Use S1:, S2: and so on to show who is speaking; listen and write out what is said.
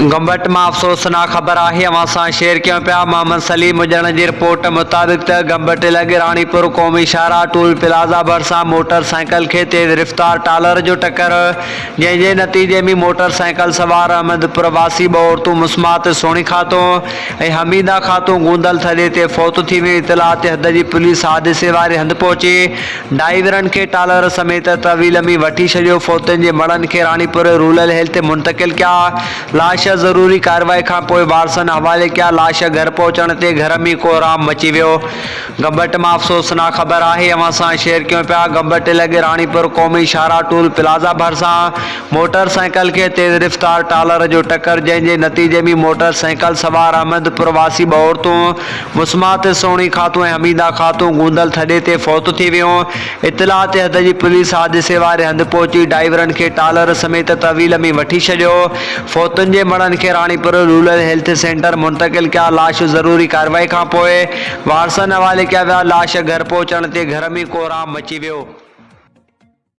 S1: گمبٽ مان افسوسناڪ خبر آهي اوهان سان شيئر ڪيون پيا محمد سليم مڄڻ جي رپورٽ مطابق ته گمبٽ لڳ راڻيپور قومي شاهراهه ٽول پلازا ڀرسان موٽر سائيڪل کي تيز رفتار ٽالر جو ٽڪر جنهن جي نتيجي ۾ موٽر سائيڪل سوار احمد پور واسي ٻه عورتون مسمات سهڻي خاتون ۽ حميده خاتون گوندل ٿڏي تي فوت ٿي ويون اطلاع تي حد جي پوليس حادثي واري هنڌ پهچي ڊائيورن کي ٽالر سميت طويل ۾ وٺي ڇڏيو، فوتين جي مڙهن کي راڻيپور رورل هيلٿ منتقل ڪيا، لاش ضروري ڪارروائي کانپوء وارثن حوالي ڪيا، لاش گهر پهچڻ تي گهر ۾ ڪوهرام مچي ويو. گمبٽ مان افسوسناڪ خبر آهي اوهان سان شيئر ڪيون پيا، گمبٽ لڳ راڻيپور قومي شاهراهه ٽول پلازا ڀرسان موٽر سائيڪل کي تيز رفتار ٽالر جو ٽڪر جنهن جي نتيجي ۾ موٽر سائيڪل سوار احمد پور واسي ٻه عورتون مسمات سهڻي خاتون ۽ حميده خاتون گوندل ٿڏي تي فوت ٿي ويون. اطلاع تي حد جي پوليس حادثي واري هنڌ پهچي ڊائيورن کي ٽالر سميت طويل ۾ وٺي ڇڏيو. فوتن جي مڙهن کي راڻيپور رورل هيلٿ سينٽر منتقل ڪيا لاش ضروري ڪارروائي کانپوء وارثن حوالي ڪيا ويا لاش گهر پهچڻ تي گهر ۾ ڪوهرام مچي ويو.